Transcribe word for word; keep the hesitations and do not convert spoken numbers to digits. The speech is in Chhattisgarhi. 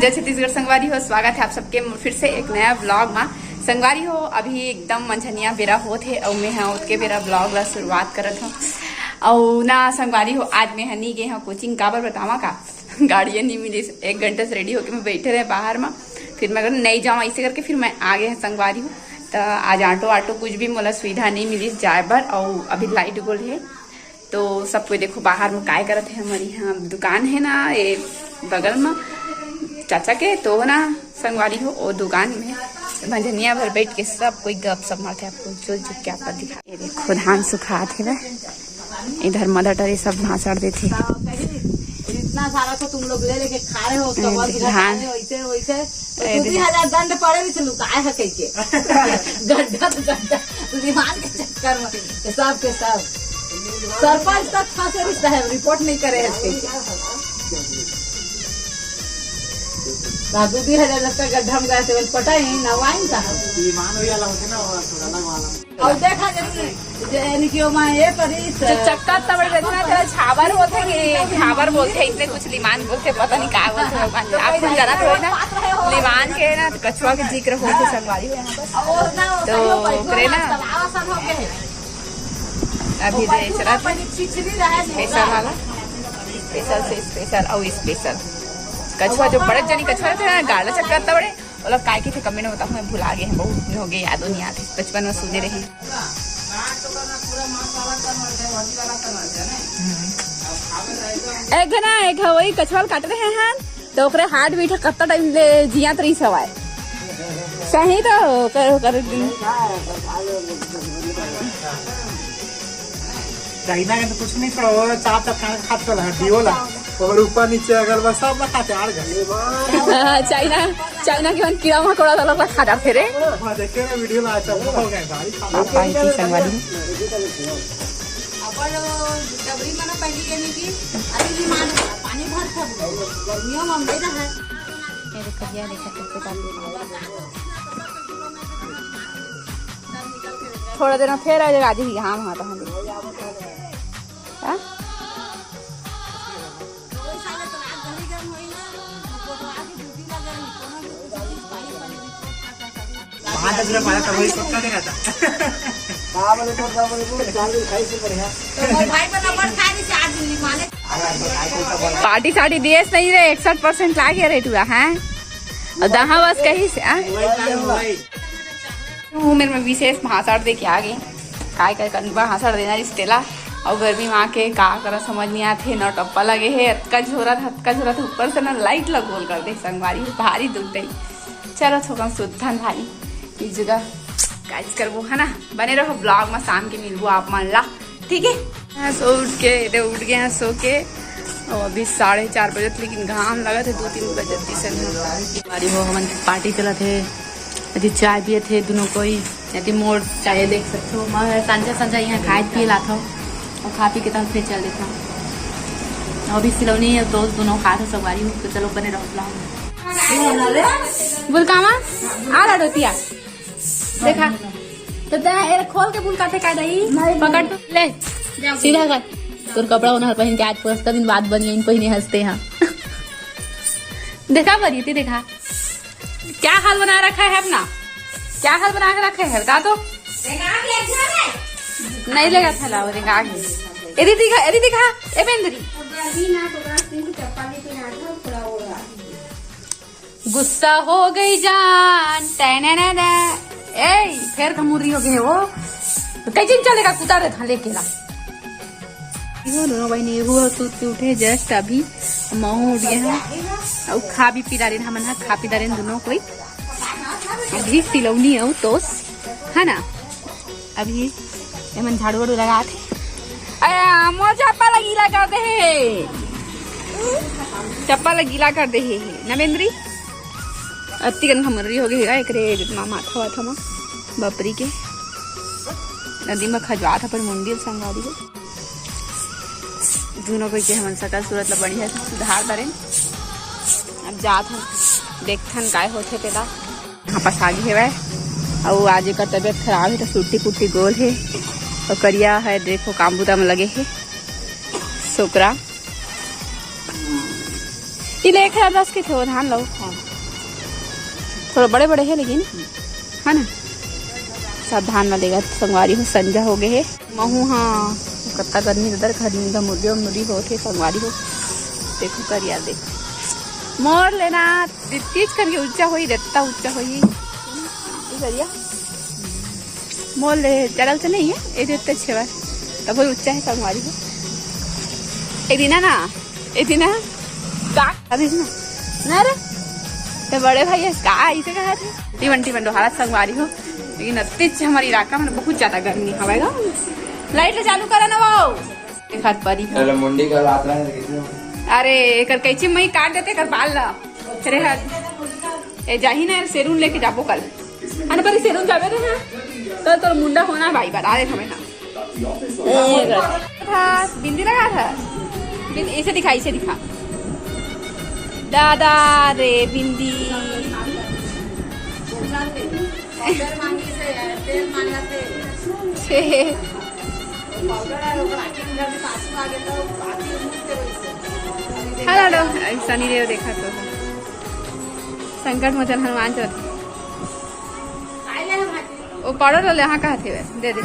जय छत्तीसगढ़ संगवारी हो, स्वागत है आप सबके फिर से एक नया व्लॉग मा। संगवारी हो, अभी एकदम मंझनिया बेरा होत हे अउ मैं ह ओतके बेरा व्लॉग ला शुरुआत करत हूँ। अउ ना संगवारी हो, आज मैं ह नी गे हूँ कोचिंग, काबर बतावा का गाड़िया नहीं मिलिस। एक घंटा से रेडी होके मैं बैठे रहे बाहर मा, फिर मैं कहूँ नहीं जाऊँ, ऐसे करके फिर मैं आ गए हैं संगवारी हो। तो आज ऑटो ऑटो कुछ भी मोला सुविधा नहीं मिलिस जाए बर, अउ अभी लाइट गोल है। तो सब कोई देखो बाहर में काय करत है। हमारी यहाँ दुकान है ना ये बगल में चाचा के, तो ना संगवारी हो वो दुकान में मंझनिया भर बैठ के सब कोई गप सब मारते। आपको चल चुप के आपका दिखा, ये देखो धान सुखात है। इधर मदर टरी सब भाषण देते। इतना सारा तो तुम लोग ले लेके खा रहे हो, उसका ए, बस ध्यान। घटाने वैसे वैसे। तो ए, दू तीन हजार दंड पड़े भी से लुकाए है कह के। गड्ढा तो गड्ढा, लीमान के चक्कर में ये सब के सब। सरपंच तक फंसे रिश्ता है, रिपोर्ट नहीं करे है कह के। ना दू तीन हजार तक गड्ढा में गए थे, पता ही ना वाइन का है। ईमान वही वाला होते ना, वो थोड़ा अलग वाला। और देखा जरूर जे यानी कि ओमा ये करी से जो चक्का तबड़ देखना था, झावर बोलते कि झावर बोलते, इतने कुछ लीमान बोलते, पता नहीं का बोलते भगवान। आप कुछ जानत हो ना, लीमान के ना तो कछुआ के जिक्र होते संगवारी हो यहाँ पर। और ना तो कहियो बैठो ओकरे ना ना। सब आवासन हो गए। अभी वो दे बैठो चला ना, पहले छिछली रहे नहीं स्पेशल ना। वाला, स्पेशल से स्पेशल और स्पेशल कछुआ जो बड़े जनी कछुआ रहते हैं ना, गाला चक्का तबड़े। ओला काय कहिथे कमेंट में बताओ, मैं भुला गए हैं, बहुत दिन हो गए, यादों नहीं आते, बचपन में सुने रहे। एक घना एक वही कछवाल काट रहे हैं, तो ओकरे हार्ट बीट कत्ता टाइम ले जियात रही सवाय। सही तो कर, कर। चाइना के तो कुछ नहीं, थोड़ा वो चाप चाप खाना खात वाला हड्डी वाला, और ऊपर नीचे अगर बस सब ला खाते आड़ गए। हाँ, चाइना, चाइना के मन कीड़ा मकोड़ा वाला का खा जाते रे। हाँ, देखे ना वीडियो ला, अच्छा हो गए भाई। पापा इतनी संगवारी। अपन डबरी में ना पहली ये नहीं की, अरे ये मान पानी भर था, गर्मियों में हम ले रहा है। ये देखो, ये देखो, कैसे कर दिया। थोड़ा देर में फिर आ जाएगा, आज ही घाम आता है। हाँ? पाँच दस रुपये पाया था, वही पक्का दे रहा था। हाँ, बोले, बोल, बोल, बोल, बोल, चार दिन खाई से बढ़िया। तो मोर भाई पर नंबर खा रही, चार दिन नहीं माने। पार्टी सार्टी दिए से नहीं रे, इकसठ परसेंट लागे रे टुआ, हैं? और दहा बस कहीं से, हाँ? वही, वही। हूँ, मेरे में विशेष भाषण दे के आ गई। काय काय करबा भाषण देना रिस तेला। और गर्मी में आके का करा समझ नहीं आते, ना टप्पा लगे है, अतका झोरा था, अतका झोरा था, ऊपर से ना लाइट ला गोल कर दे संगवारी, भारी दुख दे। चलो छोकन सुतथन भाई, इस जगह काज करबो है ना, बने रहो ब्लॉग में, शाम के मिलबो आप मन ला, ठीक है? हाँ, सो उठ के, इधर उठ गए हैं सो के, और अभी साढ़े चार बजत, लेकिन घाम लगत है, दो तीन बजत दिसन है। अरे हो, हमन पार्टी चलत है, अभी चाय पियत है दोनों कोई, अभी मोर चाय देख सकते हो, मैं संझा संझा यहाँ खाए पिए लात हूँ, और खा पी के तब फिर चल देता हूँ। अभी सिलौनी है, दोस्त दोनों खात हो, संगवारी हो, तो चलो बने रहो ब्लॉग में। बुलकामा, आ रहा रोतिया। देखा, तो तै एला खोल के बुलकाथे का दई? नहीं, पकड़ तो ले, सीधा कर। तोर कपड़ा ओनहर पहन के आज पूरा दिन बाद बनियाइन पहने हंसते हैं। देखा बरियती, देखा क्या हाल बना रखा है अपना, क्या हाल बना के रखे है, बता तो। नहीं लेगा था, लाओ, रेंगा के। ए दीदी का, ए दीदी का, ए बेंदरी। गुस्सा हो गई जान, टैनैनैनै। ए, फेर घमुर्री हो गए वो। कैसे चलेगा, कुदा रहे था लेके ला। इहो दोनों बहिनी, इहो सूत के उठे just अभी, महू उठ गए हैं। और खा भी पी डारे, हमन हा खा पी डारे दोनों कोई। अभी सिलौनी अउ तोस, है ना? अभी एमन झाड़ू वाड़ू लगात हे। अरे, मोर चप्पल ला गीला कर दे हे। चप्पल ला गीला कर दे हे, नवेंद्री। अत्ती कन घमरी हो गई हे, एकरे जितना माथा वाथा मा, बपरी के। नदी में खजवात अपन मुंडी संगारी हो। दोनों कोई के हमन सकल सूरत ला बढ़िया से सुधार दरेन। अब जात हन, देखथन काय होथे तेला। वापस आ गे हेवय। अउ आज एकर तबीयत खराब हे, त सुट्टी पुट्टी गोल हे। अउ करिया हे, देखो, काम बुता में लगे हे। सोकरा। तिले एक हजार दस के थे वो धान लो। हाँ। थोड़ा बड़े बड़े है लेकिन, है ना? सब धान ला देगा संगवारी हो, संझा हो गए है। महू हाँ, कत्ता गर्मी ददर घर में मुर्गी और मुर्गी हो थे संगवारी हो। देखो कर यार, देखो मोर लेना तीज करके ऊंचा होई, देता ऊंचा होई। ई करिया। मोर ले चरल से नहीं है, ये देते छेवा। तब वो ऊंचा है संगवारी हो। ए दिना ना, ए दिना। का अभी ना? ना रे। ते बड़े भाई है, का इसे कहा थे? टी ट्वेंटी में डोहारा संगवारी हो। लेकिन अत्ते हमारे इलाका में बहुत ज्यादा गर्मी हवे गा। लाइट ले चालू करा ना वो। देखत परी हो। चलो मुंडी का बात रहा है, कैसे हो? अरे, एकर कैची मई काट देते, एकर बाल ला। अरे हद। ए, जाही ना यार, सैलून लेके जाबो कल। अरे, परी सैलून जाबे रे, हाँ? कल तोर मुंडा होना भाई, बता दे हमें, हाँ। ए, कर। था, बिंदी लगा था। बिंदी, इसे दिखा, इसे दिखा। दादा रे, बिंदी। छे। Hello, hello. सनी देव देखा तो। संकट मोचन हनुमान चौधरी। वो पाउडर वाले यहाँ कहा थे, दे दे।